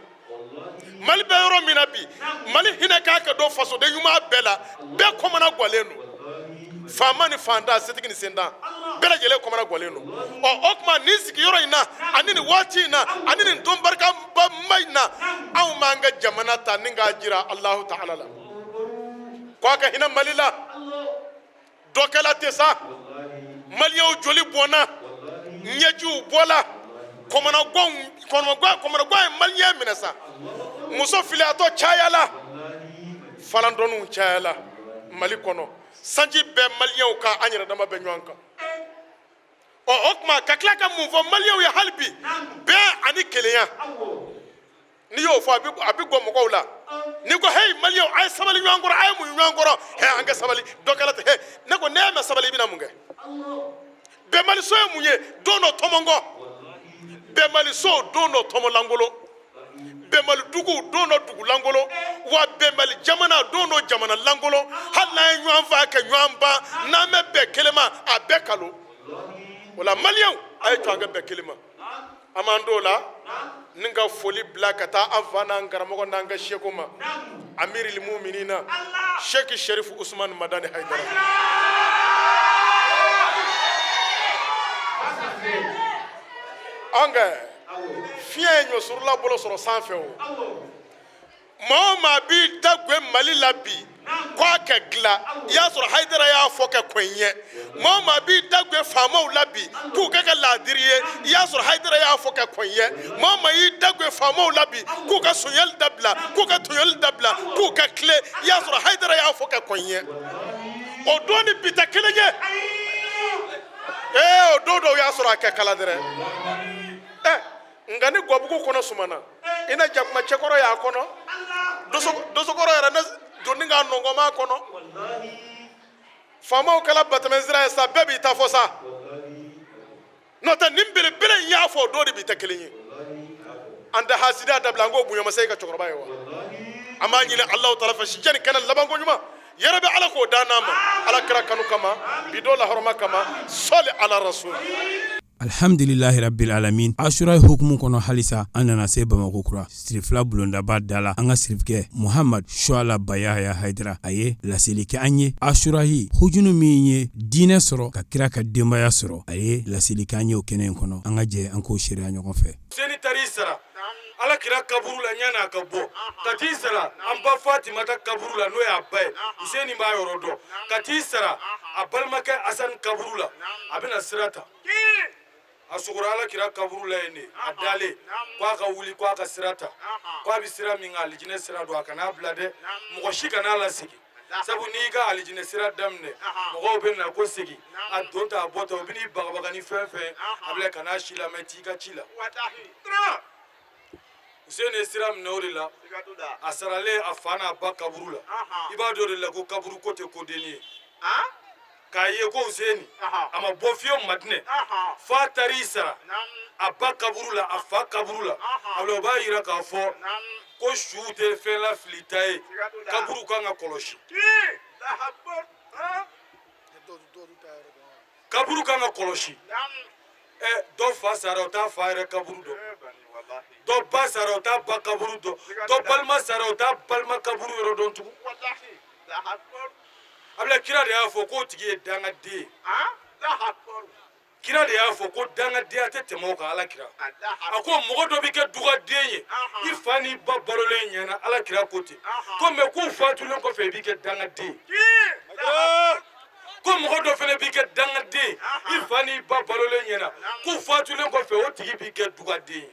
Mali bɛ yɔrɔ min na bi, Mali hinɛ k'a ka don fasoden ɲuman bɛɛ la. Bɛɛ kɔmana gwalen don, faama ni fantan, setigi ni sentan, bɛɛ lajɛlen kɔmana gwalen don. Ɔ o tuma, nin sigiyɔrɔ in na, ani nin waati in na, ani nin don barikaba in na, anw b'an ka jamana ta ni k'a jira Alahu taala la ko a ka hinɛ Mali la. Dɔkɛla tɛ sa, Maliyɛnw joli bɔnna, ɲɛjiw bɔla, kɔmɔnagwan ye Maliyɛn minɛ sa, muso filiyatɔ cayala, falandɔnniw cayala Mali kɔnɔ, sanji bɛ Maliyɛnw kan, an yɛrɛ dama bɛ ɲɔgɔn kan. Ɔ o tuma, ka tila ka mun fɔ Maliyɛnw ye hali bi? Bɛn ani kelenya. N'i y'o fɔ, a bɛ gɔ mɔgɔw la. N'i ko heyi Maliyɛnw, a ye sabali ɲɔgɔn kɔrɔ, a ye muɲu ɲɔgɔn kɔrɔ, he an ka sabali, dɔ kɛla ten. He, ne ko n'e ma sabali, i bɛna mun kɛ? Bɛnbaliso ye mun ye? Don dɔ tɔmɔnkɔ, bɛnbaliso don dɔ tɔmɔ lankolon, bɛnbali dugu don dɔ dugu lankolon, wa bɛnbali jamana don dɔ jamana lankolon. Hali n'an ye ɲɔgɔn fa ka ɲɔgɔn ban, n'an bɛ bɛn kelen ma, a bɛɛ kalo o la. Maliyɛnw, a ye to an ka bɛn kelen ma. An b'an t'o la ni ka foli bila ka taa an fa n'an karamɔgɔ n'an ka seko ma, amiril muminina Seki Sherifu Usman Madani Haidara. An kɛ fiɲɛ ye ɲɔsurula bolo sɔrɔ sanfɛ. O maa o maa b'i da gwe Mali la bi ko a kɛ dilan, i y'a sɔrɔ Hayidara y'a fɔ kɛ kɔn ɲɛ. Maa o maa b'i da gwe faamaw la bi k'u kɛ kɛ laadiri ye, i y'a sɔrɔ Hayidara y'a fɔ kɛ kɔn ɲɛ. Maa o maa y'i da gwe faamaw la bi k'u ka sonyali dabila, k'u ka tɔɲɔli dabila, k'u ka tilen, i y'a sɔrɔ Hayidara y'a fɔ kɛ kɔn ɲɛ. O don ni bi tɛ kelen ye. Ee, o don dɔw y'a sɔrɔ a kɛ kala dɛrɛ. Ɛ nka ni gwabugu kɔnɔ sumana, i na jakuma cɛkɔrɔ y'a kɔnɔ, dosokɔrɔ yɛrɛ ne donni k'a nɔngɔnma kɔnɔ. Faamaw kɛla batɛmɛsira ye sa, bɛɛ b'i ta fɔ sa. N'o tɛ, nin belebele in y'a fɔ, o don de bi tɛ kelen ye. An tɛ hasidiya dabila, an k'o bonya. Ma se i ka cɛkɔrɔba ye wa? An b'a ɲini Alahu taala fɛ, si jan ni kɛnɛ labanko ɲuman, yarabi Ala k'o d'an n'a ma, Ala kira kanu kama, bi don lahɔrɔma kama, sɔli ala rasul. Alhamdulilahi rabbil alamin. Asura hukumu kɔnɔ, halisa an nana se Bamakɔ kura sirifila bulondaba da la. An ka sirifikɛ Muhamad Suala Bayaya Hayidara, a ye laseli kɛ an ye Asurahi hujunu min ye diinɛ sɔrɔ ka kira ka denbaya sɔrɔ. A ye laseli kɛ an ye o kɛnɛ in kɔnɔ. An ka jɛ an k'o seereya ɲɔgɔn fɛ. Seni taar'i sara Ala kira kaburu la ɲan'a ka bɔ ka t'i sara an ba Fatimata kaburu la, n'o y'a ba ye, Useni b'a yɔrɔ dɔn, ka t'i sara a balimakɛ Asani kaburu la. A bɛna sira ta, a sogora Ala kira kaburu la yen de, a dalen ko a ka wuli, ko a ka sira ta, ko a bɛ sira min kan, alijinɛ sira don, a kan'a bila dɛ, mɔgɔ si kan'a lasegin, sabu n'i ka alijinɛ sira daminɛ, mɔgɔw bɛ na ko segin, a don ta, a bɔ ta, u bɛ n'i bagabaga ni fɛn fɛn a bila, kan'a si lamɛn, t'i ka ci la. Useni ye sira minɛ o de la, a saralen a fa n'a ba kaburu la. I b'a dɔn o de la ko kaburu ko tɛ kodenni ye. K'a ye ko Useni a ma bɔ fiyewu Madinɛ f'a taar'i sara a ba kaburu la, a fa kaburu la. A o b'a yira k'a fɔ ko su tɛ fɛn lafilita ye, kaburu kan ka kɔlɔsi, kaburu kan ka kɔlɔsi. Ɛ, dɔ fa sara, o t'a fa yɛrɛ kaburu dɔn, dɔ ba sara, o t'a ba kaburu dɔn, dɔ balima sara, o t'a balima kaburu yɔrɔ dɔn tugun. A bila, kira de y'a fɔ k'o tigi ye dangaden ye. Kira de y'a fɔ ko dangadenya tɛ tɛmɛ o kan. Ala kira a ko mɔgɔ dɔ bɛ kɛ dugaden ye, i fa n'i ba balolen ɲɛna. Ala kira ko ten ko mɛ k'u fatulen kɔfɛ, i b'i kɛ dangaden ye. Ko mɔgɔ dɔ fana b'i kɛ dangaden ye, i fa n'i ba balolen ɲɛna, k'u fatulen kɔfɛ, o tigi b'i kɛ dugaden ye.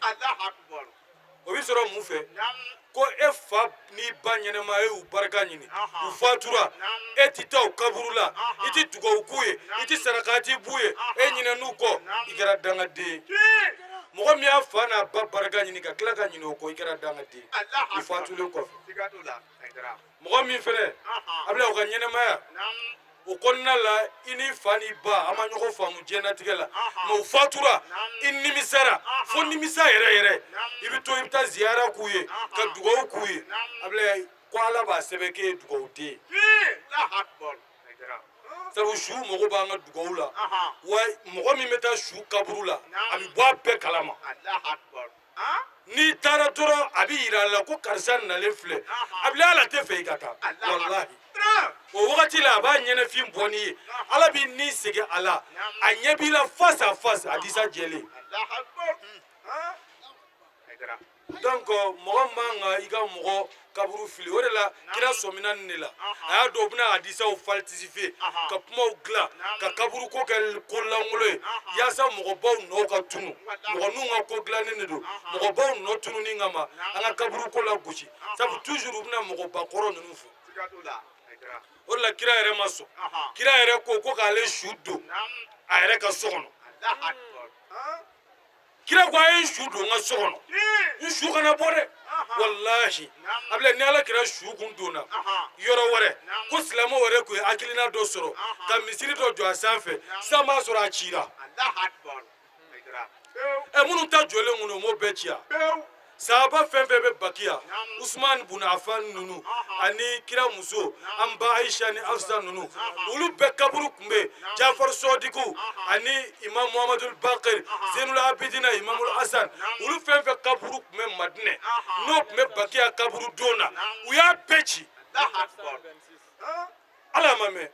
O bɛ sɔrɔ mun fɛ? Ko e fa n'i ba ɲɛnɛma, e y'u barika ɲini, u fatura, e ti taa u kaburu la, i ti dugawu k'u ye, i ti sarakati b'u ye, e ɲinɛn'u kɔ, i kɛra dangaden ye. Mɔgɔ min y'a fa n'a ba barika ɲini ka tila ka ɲinɛ o kɔ, i kɛra dangaden ye u fatulen kɔfɛ. Mɔgɔ min fɛnɛ a bila u ka ɲɛnɛmaya o kɔnɔna la, i ni fa ni ba a ma ɲɔgɔn faamu diɲɛnatigɛ la, mɛ u fatura, i nimisara fo nimisa yɛrɛ yɛrɛ, i bɛ to, i bɛ taa ziyara k'u ye ka dugawu k'u ye, a bila ko Ala b'a sɛbɛn k'e ye dugawuden ye, sabu su mago b'an ka dugawu la. Wa mɔgɔ min bɛ taa su kaburu la, a bɛ bɔ a bɛɛ kalama. N'i taara dɔrɔn, a bɛ yira a la ko karisa nalen filɛ. A bila, Ala tɛ fɛ i ka taa, walahi. O wagati la, a b'a ɲɛnɛfin bɔ n'i ye, Ala b'i ni segin a la, a ɲɛ b'i la face à face, a disa jɛlen. Donc mɔgɔ man ka i ka mɔgɔ kaburu fili. O de la kira sɔmina nin de la, a y'a dɔn u bɛna hadisaw falsifier ka kumaw dilan ka kaburu ko kɛ ko lankolon ye, yaasa mɔgɔbaw nɔ ka tunu. Mɔgɔ ninnu ka ko dilannen de don mɔgɔbaw nɔ tununi kama, an ka kaburu ko la gosi, sabu toujours u bɛna mɔgɔba kɔrɔ ninnu fɔ. O de la kira yɛrɛ ma sɔn. Kira yɛrɛ ko ko k'ale su don a yɛrɛ ka so kɔnɔ. Kira ko a ye n su don n ka so kɔnɔ, n su kana bɔ dɛ. Walahi, a bila, ni Ala kira su kun donna yɔrɔ wɛrɛ, ko silamɛw yɛrɛ kun ye hakilina dɔ sɔrɔ ka misiri dɔ jɔ a sanfɛ, sisan b'a sɔrɔ a cira. Ɛ, minnu ta jɔlen kun don, o m'o bɛɛ ci yan. Sahaba fɛn fɛn bɛ Bakiya, Usman bun Afan ninnu ani kira muso an ba Aisha ni Afsa ninnu, olu bɛɛ kaburu tun bɛ yen. Jafar Sɔdiku ani Imam Muhamadul Bakir, Zenul Abidina, Imamul Hasan, olu fɛn fɛn kaburu tun bɛ Madinɛ, n'o tun bɛ Bakiya kaburu don na, u y'a bɛɛ ci. Ala ma mɛn,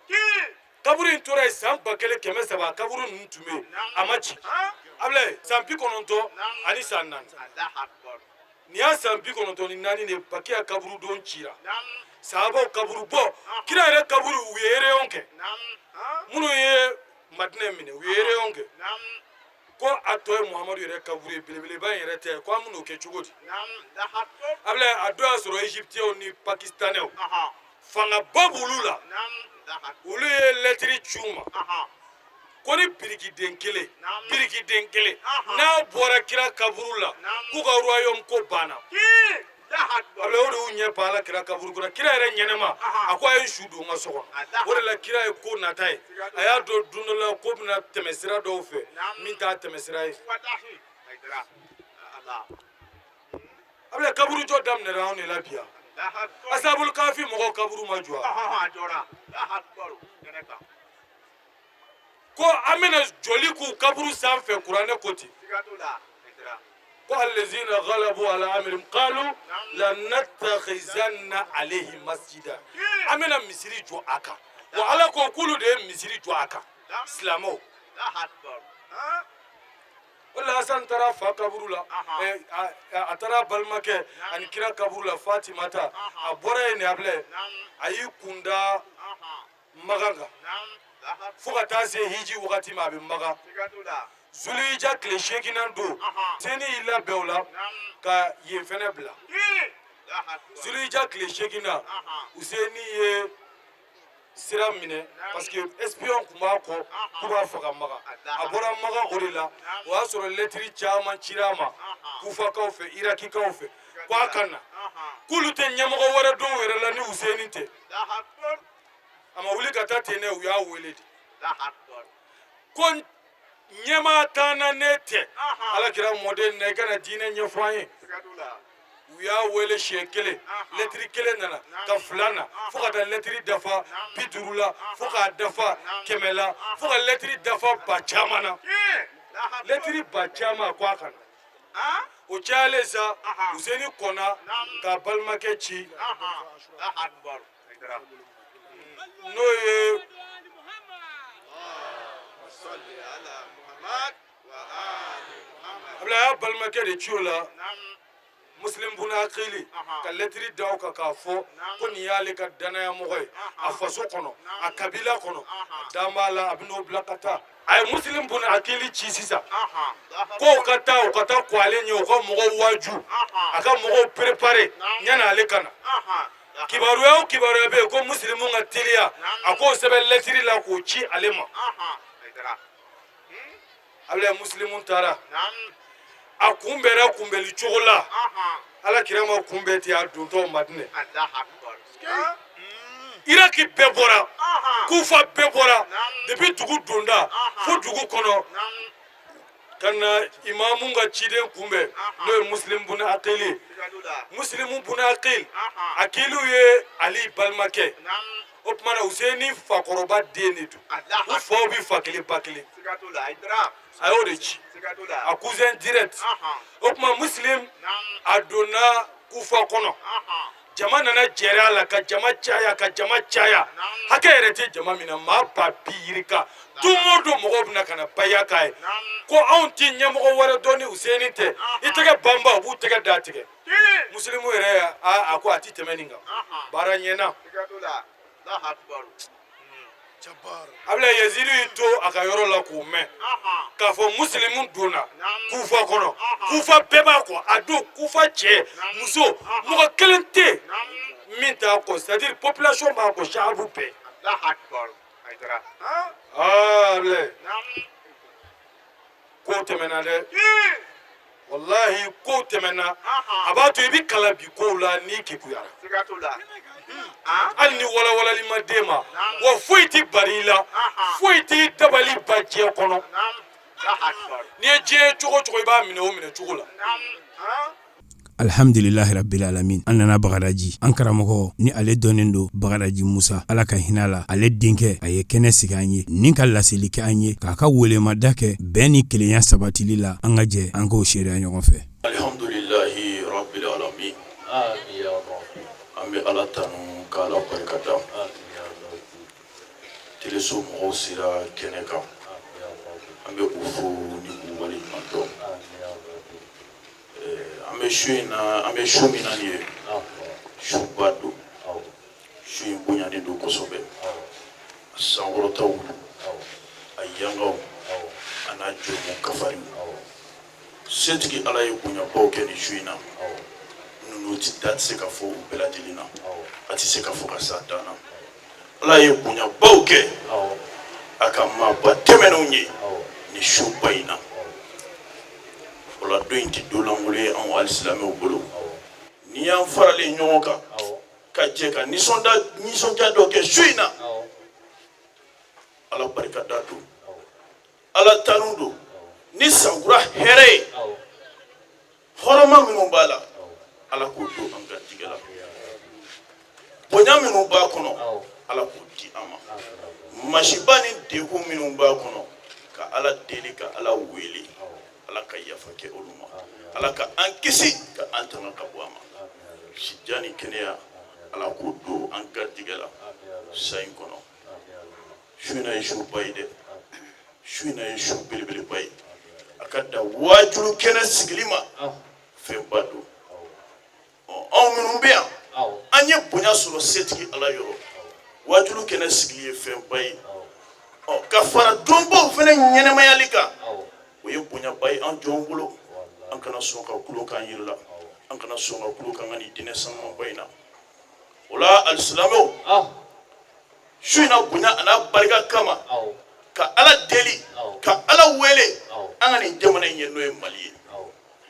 kaburu in tora yen san 1300. Kaburu ninnu tun bɛ yen, a ma ci. Abulaye, san 94 san 4, nin y'a san 94 de, Bakiya kaburu don cira. Sahabaw kaburu bɔ, kira yɛrɛ kaburu, u ye réunion kɛ. Minnu ye Madinɛ minɛ, u ye réunion kɛ ko a tɔ ye Muhamadu yɛrɛ kaburu ye, belebeleba in yɛrɛ tɛ, ko an bɛn'o kɛ cogo di? Abulaye, a don y'a sɔrɔ Égyptiens ni Pakistanais, fangaba b'olu la. Olu ye lɛtiri ci u ma ko ni birikiden kelen, birikiden kelen n'a bɔra kira kaburu la, k'u ka royaume ko banna. Abulaye, o de y'u ɲɛ pan Ala kira kaburu kɔnɔ. Kira yɛrɛ ɲɛnɛma, a ko a ye su don n ka so kɔnɔ. O de la kira ye ko nata ye, a y'a dɔn don dɔ la ko bɛna tɛmɛ sira dɔw fɛ min t'a tɛmɛ sira ye. Abulaye, kaburu jɔ daminɛra anw de la bi yan. Asabul kafi mɔgɔw kaburu ma jɔ ko an bɛna jɔli k'u kaburu sanfɛ kuranɛ ko ten ko allazina ghalabu ala amrihim qalu lanattakhizanna alayhi masjida an bɛna misiri jɔ a kan wa ala ko k'olu de ye misiri jɔ a kan silamɛw o la hasan taara fa kaburu la a taara balimakɛ ani kira kaburu la fatimata a bɔra yen de a filɛ a y'i kun da makan kan fo ka taa se hiji wagati ma a bɛ makan zulhija tile seeginnan don seni y'i labɛn o la ka yen fɛnɛ bila zulhija tile seeginnan useni ye sira minɛ parce que espion tun b'a kɔ k'u b'a faga makan a bɔra makan o de la o y'a sɔrɔ lɛtiri caman cira a ma kufakaw fɛ irakikaw fɛ ko a ka na k'olu tɛ ɲɛmɔgɔ wɛrɛ dɔn u yɛrɛ la ni useni tɛ a ma wuli ka taa ten dɛ u y'a wele de ko ɲɛmaa t'an na n'e tɛ ala kira mɔden na i ka na diinɛ ɲɛfɔ an ye u y'a wele siɲɛ kelen lɛtiri kelen nana ka fila na fo ka taa lɛtiri dafa 50 la fo k'a dafa 100 la fo ka lɛtiri dafa ba caman na lɛtiri ba caman ko a ka na o cayalen sa useni kɔnna k'a balimakɛ ci n'o ye a y'a balimakɛ de ci o la muslim bun akili ka lɛtiri da o kan k'a fɔ ko nin y'ale ka danayamɔgɔ ye a faso kɔnɔ a kabila kɔnɔ a dan b'a la a bɛn'o bila ka taa a ye muslim bun akili ci sisan k'o ka taa o ka taa kɔn ale ɲɛ o ka mɔgɔw waaju a ka mɔgɔw préparer yanni ale ka na kibaruya o kibaruya bɛ yen ko musilimu ka teliya a k'o sɛbɛn lɛtiri la k'o ci ale ma abulayi musilimu taara a kunbɛnna kunbɛnli cogo la ala kira ma kunbɛn ten a dontɔ madinɛ iraki bɛɛ bɔra kufa bɛɛ bɔra depuis dugu donda fo dugu kɔnɔ ka na imamu ka ciden kunbɛn n'o ye muslim bun akili ye muslimu bun akil akilu ye ali balimakɛ o tuma na useni fakɔrɔba den de don u faw bɛ fa kelen ba kelen a y'o de ci a cousin direct o tuma muslim a donna kufa kɔnɔ jama nana jɛrɛ a la ka jama caya ka jama caya hakɛ yɛrɛ tɛ jama min na maa ba bi yirika don o don mɔgɔw bɛna ka na baya k'a ye ko anw tɛ ɲɛmɔgɔ wɛrɛ dɔn ni useni tɛ i tɛgɛ banba u b'u tɛgɛ da tigɛ musilimu yɛrɛ a ko a ti tɛmɛ nin kan baara ɲɛna abila yazidu y'i to a ka yɔrɔ la k'o mɛn k'a fɔ musilimu donna kufa kɔnɔ kufa bɛɛ b'a kɔ a don kufa cɛ muso mɔgɔ kelen tɛ min t'a kɔ c'est à dire population b'a kɔ saabu bɛɛ aa abila kow tɛmɛna dɛ walahi kow tɛmɛna a b'a to i bɛ kalan bi kow la n'i kekuyara hali ni walawalali ma d'e ma wa foyi tɛ bari i la foyi t'i dabali ban diɲɛ kɔnɔ n'i ye diɲɛ cogo o cogo i b'a minɛ o minɛ cogo la. Alhamdulilahi rabbil alamin an nana bagadaji an karamɔgɔ ni ale dɔnnen don bagadaji musa ala ka hinɛ la ale denkɛ a ye kɛnɛ sigi an ye ni ka laseli kɛ an ye k'a ka welemada kɛ bɛn ni kelenya sabatili la an ka jɛ an k'o seereya ɲɔgɔn fɛ alhamdulilahi rabbil alamin an bɛ ala tanu k'ala barika da teleso mɔgɔw sera kɛnɛ kan an bɛ u fo ni k'u waleɲuman dɔn an bɛ su in na an bɛ su min na nin ye suba don su in bonyanen don kosɛbɛ a sankɔrɔtaw a yangaw a n'a jurumu kafariw setigi ala ye bonyabaw kɛ nin su in na ninnu ti da tɛ se ka fɔ u bɛɛ lajɛlen na a tɛ se ka fɔ ka s'a dan na ala ye bonyabaw kɛ a ka maaba tɛmɛnenw ye nin suba in na o la don in tɛ don lankolon ye anw alisilamɛw bolo n'i y'an faralen ɲɔgɔn kan ka jɛ ka nisɔndiya dɔ kɛ su in na ala barika da don ala tanu don ni sankura hɛrɛ ye hɔrɔma minnu b'a la ala k'o don an garijɛgɛ la. Bonya minnu b'a kɔnɔ, Ala k'o di an ma. Masiba ni degun minnu b'a kɔnɔ, ka Ala deli, ka Ala wele, Ala ka yafa kɛ olu ma, Ala ka an kisi, ka an tanga ka bɔ a ma. Sijan ni kɛnɛya, Ala k'o don an garijɛgɛ la san in kɔnɔ. Su in na ye suba ye dɛ, su in na ye su belebeleba ye. A ka dan waajulu kɛnɛ sigili ma, fɛnba don. Anw minnu bɛ yan, an ye bonya sɔrɔ setigi Ala yɔrɔ. Waajulu kɛnɛ sigili ye fɛnba ye. Ɔ, ka fara donbaw fana ɲɛnɛmayali kan, o ye bonyaba ye an jɔnw bolo. An kana sɔn ka tulon k'an yɛrɛ la, an kana sɔn ka tulon k'an ka nin diinɛ sanumanba in na. O la, alisilamɛw, su in na bonya a n'a barika kama, ka Ala deli, ka Ala wele an ka nin jamana in ye, n'o ye Mali ye.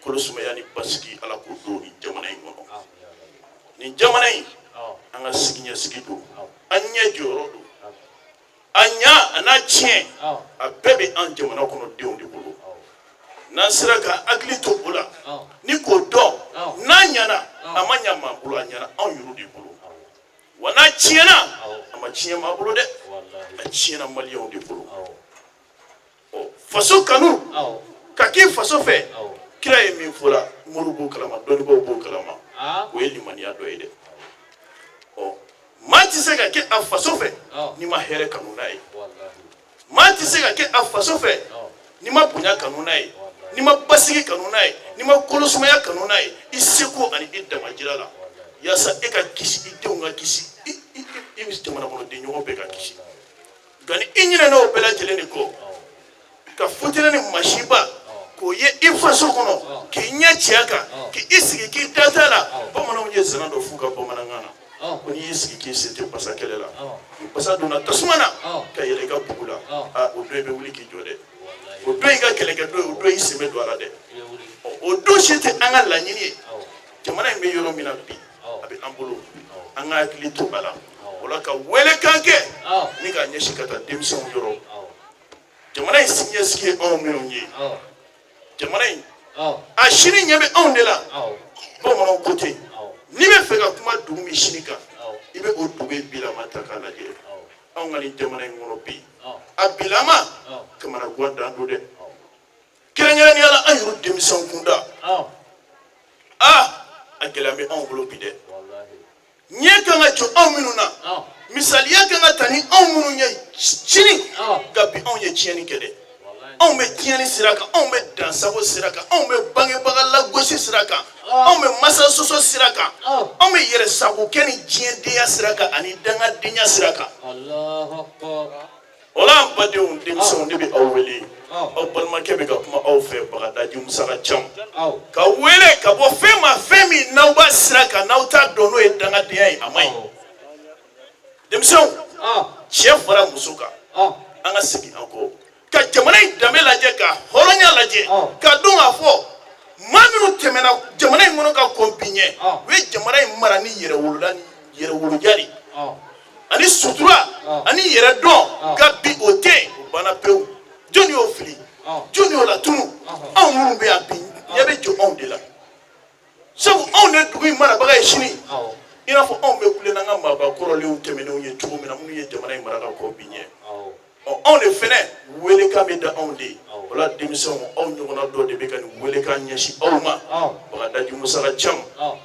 Kolosumaya ni basigi, Ala k'o don nin jamana in kɔnɔ. Nin jamana in, an ka sigiɲɛsigi don, an ɲɛ jɔyɔrɔ don. A ɲa a n'a tiɲɛ, a bɛɛ bɛ an jamana kɔnɔ denw de bolo. N'an sera ka hakili to o la ni k'o dɔn, n'a ɲana, a ma ɲa maa bolo, a ɲana anw yɛrɛw de bolo. Wa n'a tiɲɛna, a ma tiɲɛ maa bolo dɛ, a tiɲɛna Maliyɛnw de bolo. Faso kanu, ka k'i faso fɛ, kira ye min fɔ la, moriw b'o kalama, dɔnnibaaw b'o kalama, o ye limaniya dɔ ye dɛ. Ɔ, maa tɛ se ka kɛ a faso fɛ n'i ma hɛrɛ kanu n'a ye. Maa tɛ se ka kɛ a faso fɛ n'i ma bonya kanu n'a ye, n'i ma basigi kanu n'a ye, n'i ma kolosumaya kanu n'a ye, i seko ani i damajira la, yaasa e ka kisi, i denw ka kisi, i jamana kɔnɔden ɲɔgɔn bɛɛ ka kisi. Nka ni i ɲinɛna o bɛɛ lajɛlen de kɔ, ka futinɛ ni masiba k'o ye i faso kɔnɔ, k'i ɲɛ cɛ a kan, k'i sigi k'i da t'a la. Bamananw ye zana dɔ f'u ka bamanankan na ko n'i y'i sigi k'i sen tɛ basa kɛlɛ la, ni basa donna tasuma na ka yɛlɛ i ka bugu la, aa, o don i bɛ wuli k'i jɔ dɛ. O don i ka kɛlɛkɛ don ye, o don i sen bɛ don a la dɛ. O don si tɛ an ka laɲini ye. Jamana in bɛ yɔrɔ min na bi, a bɛ an bolo, an ka hakili to a la. O la, ka welekan kɛ ni k'a ɲɛsin ka taa denmisɛnw yɔrɔ. Jamana in siniɲɛsigi ye anw minnu ye, jamana in a sini ɲɛ bɛ anw de la. Bamananw ko ten, n'i bɛ fɛ ka kuma dugu min sini kan, i bɛ o dugu in bilama ta k'a lajɛ. Anw ka nin jamana in kɔnɔ bi, a bilama kamanagan dan don dɛ. Kɛrɛnkɛrɛnnenya la, an yɛrɛ denmisɛnw kunda, aa, a gɛlɛya bɛ anw bolo bi dɛ. Ɲɛ kan ka jɔ anw minnu na, misaliya kan ka ta ni anw minnu ye sini, nka bi anw ye tiɲɛni kɛ dɛ. Anw bɛ tiɲɛni sira kan, anw bɛ dansago sira kan, anw bɛ bangebaga lagosi sira kan, anw bɛ masa sɔsɔ sira kan, anw bɛ yɛrɛ sago kɛ ni diɲɛdenya sira kan ani dangadenya sira kan. O la, an badenw denmisɛnw, ne bɛ aw wele, aw balimakɛ bɛ ka kuma aw fɛ, Bagadaji Musaka Cam, ka wele ka bɔ fɛn ma, fɛn min n'aw b'a sira kan, n'aw t'a dɔn n'o ye dangadenya ye, a man ɲi. Denmisɛnw, cɛ fara muso kan, an ka segin an kɔ ka jamana in danbe lajɛ, ka hɔrɔnya lajɛ, ka dɔn k'a fɔ maa minnu tɛmɛna jamana in kɔnɔ ka kɔn bi ɲɛ, u ye jamana in mara ni yɛrɛwolola ni yɛrɛwoloja de ani sutura ani yɛrɛ dɔn. Nka bi o tɛ yen, o banna pewu. Jɔnni y'o fili? Jɔnni y'o latunu? Anw minnu bɛ yan bi, ɲɛ bɛ jɔ anw de la, sabu anw de dugu in marabaga ye sini, i n'a fɔ anw bɛ kule n'an ka maaba kɔrɔlenw tɛmɛnenw ye cogo min na, minnu ye jamana in mara ka kɔn bi ɲɛ. Ɔ, anw de fɛnɛ welekan bɛ da anw de ye. O la, denmisɛnw, aw ɲɔgɔnna dɔ de bɛ ka nin welekan ɲɛsin aw ma, Bagadaji Musaka Cam,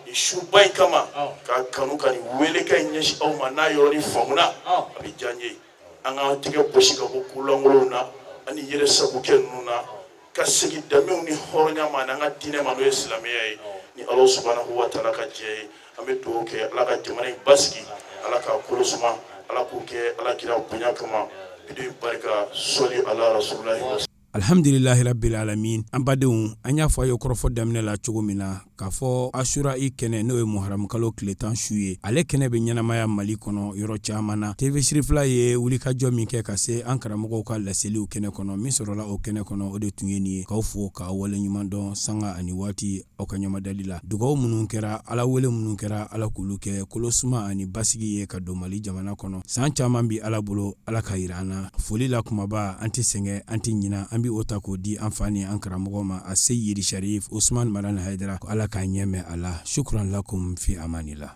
nin suba in kama, k'a kanu ka nin welekan in ɲɛsin aw ma. N'a yɔrɔnin faamuna, a bɛ diya n ye. An k'an tɛgɛ gosi ka bɔ kolankolonw na ani yɛrɛ sagokɛ ninnu na, ka segin danbew ni hɔrɔnya ma, n'an ka diinɛ ma, n'o ye silamɛya ye. Ni Ala subhanahu wa taala ka jɛ ye, an bɛ dugawu kɛ, Ala ka jamana in basigi, Ala k'a kolo suma, Ala k'o kɛ Ala kira bonya kama, bi barika sɔli ala rasulahi. Alhamdulilahi rabbil alamin. An badenw, an y'a fɔ a ye kɔrɔfɔ daminɛ la cogo min na k'a fɔ asura i kɛnɛ, n'o ye muharamukalo tile 10 su ye, ale kɛnɛ bɛ ɲɛnamaya Mali kɔnɔ yɔrɔ caman na. TV Sirifila ye wulikajɔ min kɛ ka se an karamɔgɔw ka laseliw kɛnɛ kɔnɔ, min sɔrɔla o kɛnɛ kɔnɔ, o de tun ye nin ye. K'aw fo k'aw waleɲuman dɔn sanga ani waati aw ka ɲamadali la. Dugaw minnu kɛra, Ala wele minnu kɛra, Ala k'olu kɛ kolosuma ani basigi ye ka don Mali jamana kɔnɔ. San caman bi Ala bolo, Ala k'a yira an na. Foli la kumaba, an tɛ sɛgɛn, an tɛ ɲina, an bɛ o ta k'o di an fa ni an karamɔgɔ ma, a Seyidi Sharif Usman Madani Hayidara, ko Ala k'a ɲɛ mɛn a la. Shukran lakum fi amanila.